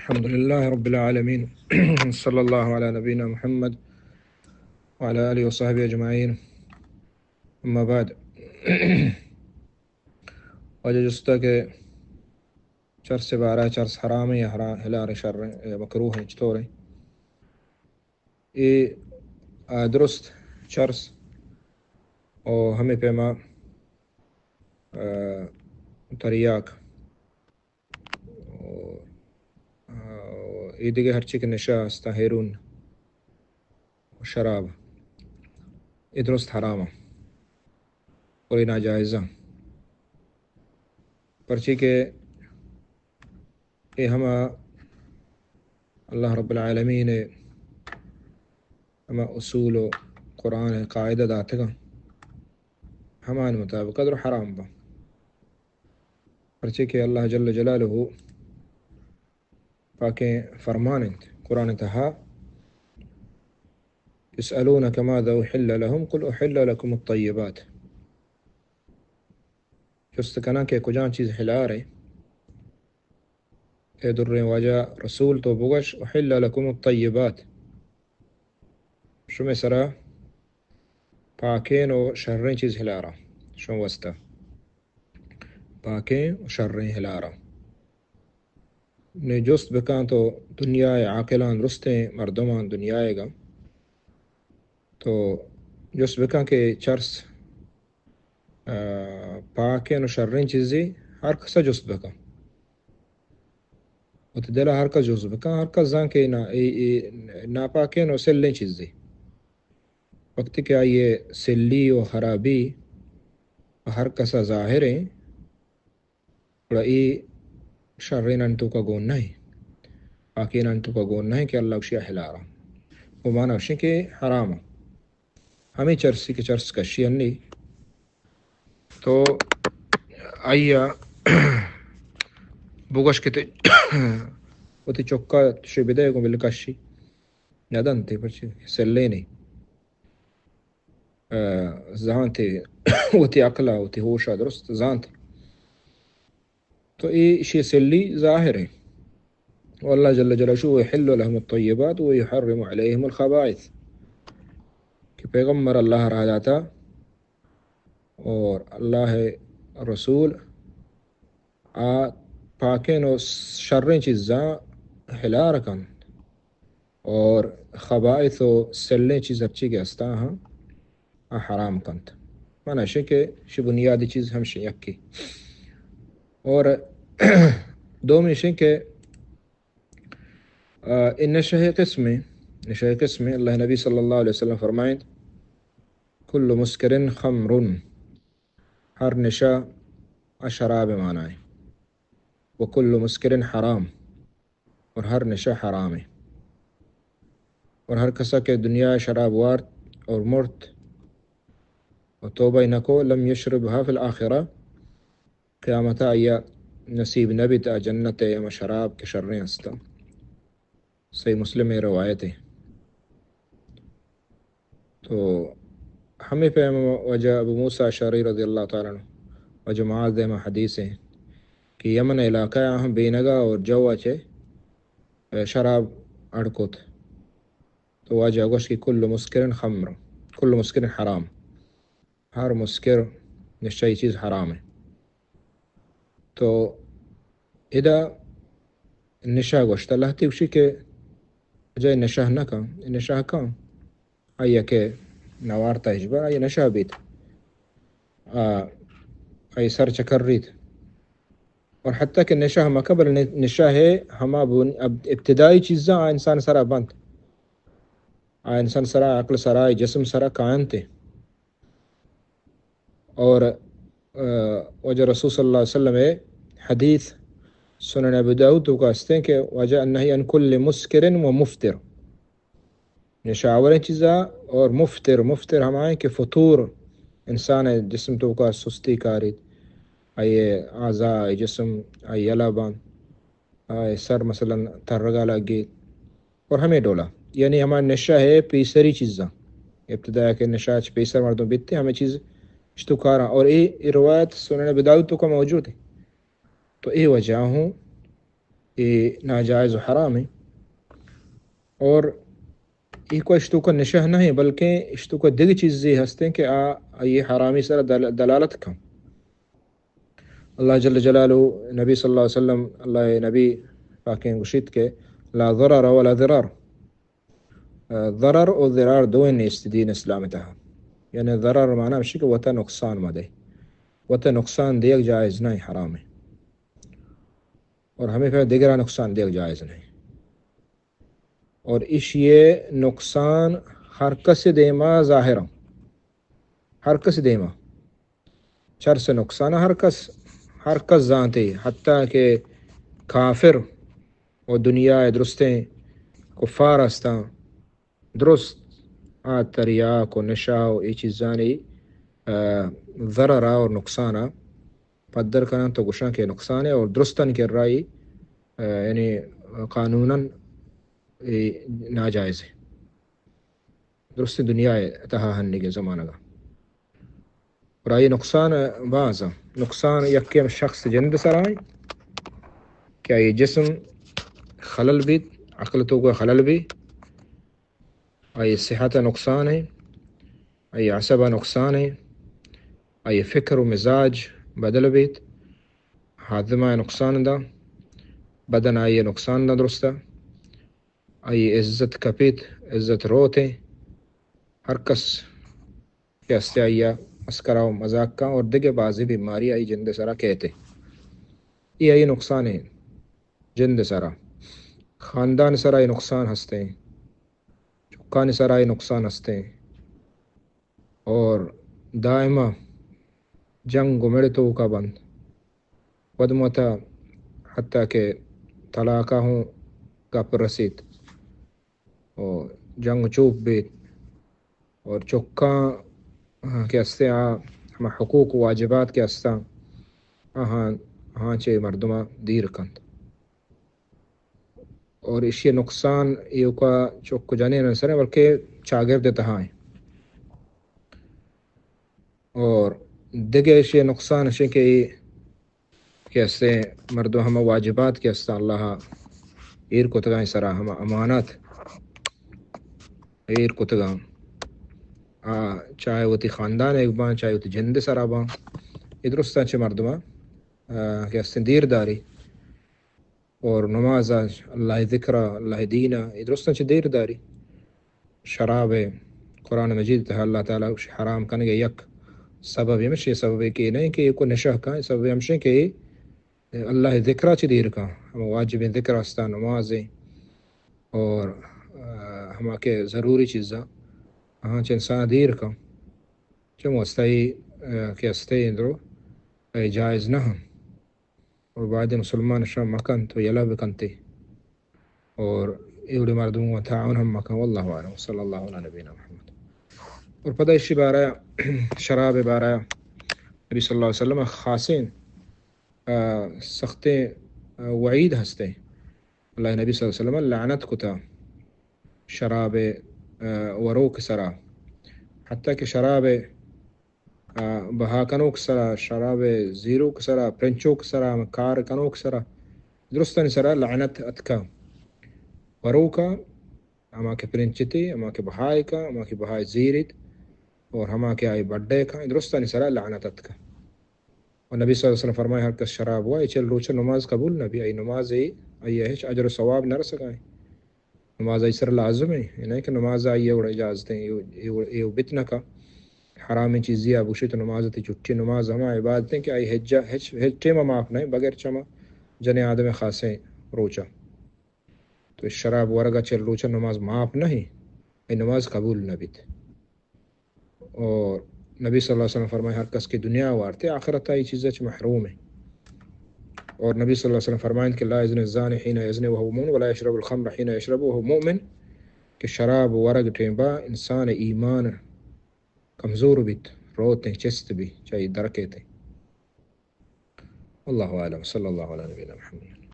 الحمد لله رب العالمين. صلى الله على نبينا محمد وعلى آله وصحبه أجمعين. أما بعد. واجہ جستا کہ چرس بارہ، چرس حرام ایں یا حرام، حلال ایں، شر ایں یا مکروہ ایں، چطور ایں؟ اے، آ، درست چرس او ہمے پیما، آ، تریاک او، آ، اے دگہ ہرچی کہ نشہ ہستاں، ہیرون، شراب، اے درست حرام ایں اور اے ناجائز ایں۔ پرچی کہ اے ہما اللہ رب العالمین ءِ ہما اصول و قرآن ءِ قاعدہ داتگاں، ہمانی مطابق در حرام باں۔ پرچے کہ اللہ جل جلالہ پاکیں فرمان انت قرآن تہا، يسألونك ماذا أحل لهم قل أحل لكم الطيبات. جست کناں کہ کجام چیز حلال ایں؟ اے دریں واجہ رسول، تو بگوش، أحل لكم الطيبات، شمے سرا پاکیں و شریں چیز حلال ایں، شمے واسطہ پاکیں و شریں حلال ایں۔ نی جست بکن تو دنیا ءِ عاقلاں، درستیں مردماں دنیا ءَ گا، تو جست بکن کہ چرس، آ، پاکیں و شریں چیزے، ہر کسا جست بکن۔ وتی دل ءَ ہر کس جست بکن، ہر کس زان کہ نا، اے، اے ناپاکیں و سلیں چیزے۔ وقتی کہ آئی ءِ سلی و خرابی ہر کسا ظاہر ایں، گڑا اے شرینانی توکا گون نہ ایں، پاکینانی توکا گون نہ ایں کہ اللہ گوشی حلال ایں۔ و مانا گوشی کہ حرام ایں۔ ہمے چرسی کہ چرس کشی انی، تو آئی ءَ بگوش کہ تے وتی چکا شے بدے گوں بل کشی، ندنتے، پرچی سلے نی۔ آ، زانتے، وتی عقل ءَ، وتی ہوش ءَ درست زانتے۔ تو اے شی سلی ظاہر ایں۔ و اللہ جل جلالہ شو يحل لهم الطيبات ويحرم عليهم الخبائث، کہ پیغمبر اللہ راہ داتا اور اللہ رسول آ پاکیں و شریں چیزاں حلال کن اور خبائث و سلیں چیز ہرچی کہ ہستاں ہاں، آ حرام کنت۔ مانا شے کہ شی بنیادی چیز ہمشی یکی۔ اور دومی شے کہ، آ، اے نشہ قسمے، نشہ قسمے، اللہ نبی صلی اللہ علیہ وسلم فرمائیں، كل مسكر خمر، ہر نشہ آ شراب مانا ایں۔ وكل مسكر حرام، اور ہر نشہ حرام ایں۔ اور ہر کسا کہ دنیا ءَ شراب وارت اور مرت و توبہ نکو، لم يشربها في الآخرة، قیامت ءَ آئی ءَ نصیب نبیت آ جنت ءِ ہما شراب کہ شریں ہستاں۔ صحیح مسلم ءِ روایت ایں۔ تو ہمے پیم واجہ ابو موسیٰ اشعری رضی اللہ تعالیٰ عنہ، واجہ معاذ ءِ ہما حدیث ایں کہ یمن علاقہ ءَ آہاں بینگا اور جو ءَ چہ شراب اڑ کت۔ تو واجہ گوشت کہ كل مسكر خمر، كل مسكر حرام، ہر مسکر نشئی چیز حرام ایں۔ تو ادا نشہ گوشت، لہتے گوشی کہ جائے نشہ نہ کن، نشہ کن، آئی کہ نوارتا ہچبر، آئی نشہ بیت، آ، آئی سر چکر ریت۔ اور حتیٰ کہ نشہ مکن، بلے نشہ ہے ہما بن-، اب-، ابتدائی چیزاں آ انسان سرا بنت، آ انسان سرا، عقل سرا، جسم سرا کاینت۔ اور، آ، واجہ رسول صلی اللہ علیہ وسلم ءِ حدیث سنن ابی داؤد توکا ہستیں کہ واجہ النهي عن كل مسكر ومفتر، نشہ آوریں چیزا اور مفتر، مفتر ہمائیں کہ فطور، انسان ءِ جسم توکا سستی کاریت، آئی اعضا، آئی جسم، آئی یلہ بنت، آئی سر مثلاً ترگا لگیت۔ اور ہمے ڈولا، یعنی ہما نشہ ءِ پیسری چیزاں، ابتدا کہ نشہ چہ پیسر مردم بیتے، ہمے چیز اشتو کاراں۔ اور اے، اے روایت سنن ابی داؤد توکا موجود ہے۔ تو اے وجہ ہوں اے ناجائز و حرام ایں۔ اور اے کوئی اشتوکا نشہ نہ ایں، بلکہ اشتوکا دگہ چیزے ہستیں کہ آ، آئی حرامی سرا دل-، دلالت کن۔ اللہ جل جلالہ، نبی صلی اللہ علیہ وسلم، اللہ نبی پاکیں گوشیت کہ لا ضرر ولا ضرار۔ ضرر و ضرار دوئیں نیست دین اسلام تہا۔ یعنی ضرر معنی ہمشی کہ وتا نقصان مدے۔ وتا نقصان دیگ جائز نہ ایں، حرام ایں۔ اور ہمیں پہ دگرا نقصان دیگ جائز نہ ایں۔ اور اشی نقصان ہر کس دیما ظاہر ایں۔ ہر کس دیما۔ چرس نقصان ہر کس، ہر کس زانتے، حتیٰ کہ کافر و دنیا درستیں کفار ہستاں، درست آ تریاک و نشہ و اے چیزانی، آ، ضرر اور نقصان پدر کنن تو گوشاں کہ نقصان ایں اور درستن کہ رائی، آ، یعنی قانوناً اے ناجائز ایں۔ درستیں دنیا تہا ہنگیں زمانگا۔ اور آئی نقصان باز ایں۔ نقصان یکے ہم شخص جند سرا ایں کہ آئی جسم خلل بیت، عقل توکا خلل بیت، آئی صحت نقصان ایں، آئی عصب نقصان ایں، آئی فکر و مزاج بدل بیت، ہاضمہ نقصان دا، بدن آئی نقصان دا درستا، آئی عزت کپیت، عزت روت ایں۔ ہر کس کہ ہستے آئی مسکرا و مذاق کن اور دگہ بازیں بیماری آئی جند سرا کیت۔ اے آئی نقصان ایں جند سرا۔ خاندان سرا اے نقصان ہستیں۔ چکانی سرا اے نقصان ہستیں۔ اور دائما جنگ و مڑ توکا بنت۔ وت متا حتیٰ کہ طلاقا ہوں گپ رسیت و جنگ چوپ بیت اور چکاں، آ، کہ ہستیں آ ہما حقوق و واجبات کہ ہستاں، آہاں، آہاں چہ مردماں دیر کنت۔ اور اشی نقصان ایوکا چک جنین سر ایں، بلکہ چاگرد تہا ایں۔ اور دگہ اشی نقصان اشیں کہ اے کہ ہستیں مردم ہما واجبات کہ ہستاں اللہ ایر کتگاں سرا، ہما امانت ایر کتگاں، آ، چاہے وتی خاندان ایک باں، چاہے وتی جند سرا باں، اے درستاں چہ مردماں، آ، کہ ہستیں دیر داری۔ اور نماز، اللہ ذکر، اللہ دین، اے درستاں چہ دیر داری۔ شراب، قرآن مجید تہا اللہ تعالیٰ گوشی حرام کنگ یک سبب ہمشی، سبب کہ نہ ایں کہ ایوکا نشہ کن، سبب ہمشی کہ اللہ ذکرا چہ دیر کن، ہما واجبیں ذکر ہستاں، نماز ایں اور، آ، ہما کہ ضروری چیزاں، آہاں چہ انسان دیر کن۔ چم واسطہ اے، آ، کہ ہستے اندرو، اے جائز نہ ایں۔ اور باید مسلمان شما مکنت و یلہ بکنت اور ایوڑی مردم و تعاون ہم مکن۔ واللہ اعلم، صلی اللہ علی نبینا محمد۔ اور پدا اشی بارہ، شراب بارہ نبی صلی اللہ علیہ وسلم خاصیں، آ، سختیں، آ، وعید ہستیں۔ اللہ نبی صلی اللہ علیہ وسلم لعنت کتا شراب، آ، وروک سرا، حتیٰ کہ شراب آ، بہا کنوک سرا، شراب زیروک سرا، پرنچوک سرا، ہما کار کنوک سرا، درستانی سرا لعنت اتکا۔ وروکا، ہما کہ پرنچتی، ہما کہ بہائے کا، ہما کہ بہائے زیریت، اور ہما کہ آئی بڈے کا، درستانی سرا لعنت اتکا۔ اور نبی صلی اللہ علیہ وسلم فرمائے، ہر کس شراب ہوا، اے چل روچہ نماز قبول نہ بی، آئی نماز اے، آئی ہچ اجر و ثواب نہ رسگائیں۔ نماز آئی سر لازم ایں، اے نہ کہ نماز آئی وڑ اجازت ایں، ایو، ایو، ایو بت نہ کا۔ حرامیں چیزے آ بگوشی تو نماز تئی چھٹی، نماز ہما عبادت ایں کہ آئی ہچ جا، ہچ، ہچ ٹیما معاف نہ ایں، بغیر چما جنیں آدم خاصیں روچا۔ تو شراب ورگا چل روچا نماز معاف نہ ایں، اے نماز قبول نہ بیت۔ اور نبی صلی اللہ علیہ وسلم فرمائے، ہر کس کہ دنیا وارتے، آخرت آئی چیزا چہ محروم ایں۔ اور نبی صلی اللہ علیہ وسلم فرمائیں کہ لا یزنی الزانی حین یزنی وهو مؤمن ولا یشرب الخمر حین یشرب وهو مؤمن، کہ شراب ورگ ٹیما انسان ایمان کمزور بیت، روتیں، چست بی، چاہی درکیتیں۔ واللہ اعلم، صلی اللہ علی نبینا محمد۔